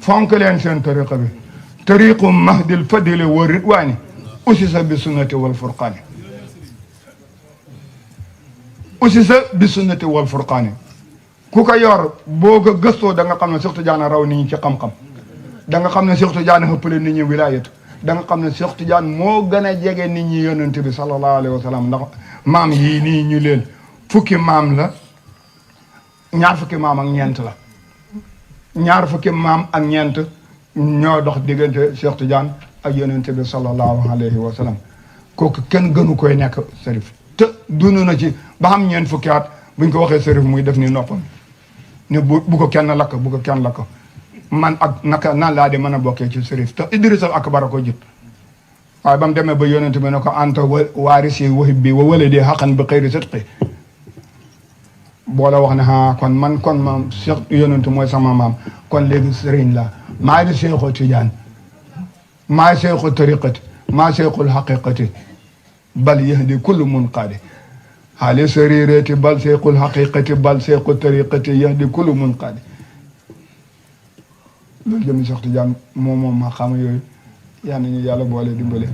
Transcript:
fonk leen seen tariqa bi tariqu mahdil fadili wa ridwaani usisa bi sunnati wal furqaani usisa bi sunnati wal furqaani ku ko yor boo ko gëstoo da nga xam ne Cheikh Tidiane raw nit ñi ci xam-xam da nga xam ne Cheikh Tidiane ëppale nit ñi wilaayatu da nga xam ne Cheikh Tidiane moo gën a jege nit ñi yonent bi sallallahu alayhi wa sallam ndax maam yii nii ñu leen fukki maam la ñaar fukki maam ak ñeent la ñaar fukki maam ak ñeent ñoo dox diggante Cheikh Tidiane ak yonent bi sallallahu alayhi wa sallam kooku kenn gënu koy nekk sërif te dund na ci ba xam ñeent fukki at buñ ko waxee sërif muy def ni noppam ne bu ko kenn lakk bu ko kenn lakk man ak naka nan laa di mën a bokkee ci sërif te Idrissa akbar ko jit waaye ba mu demee ba yonent bi ne ko anta waarisi wahib bi wa waladi xaqan bi xëyri sidqi boo la wax ne kon maam Cheikh yonent mooy sama maam kon léegi sëriñ la maa di Cheikhu Tidiane maa Cheikhu tariqati maa Cheikhul haqiqati bal yahdi kullu munqadi haali sarirati bal Cheikhul haqiqati bal Cheikhu tariqati yahdi kullu munqadi loolu jëmi Cheikh Tidiane moom ma xam yooyu yal nañu yàlla boole dimbale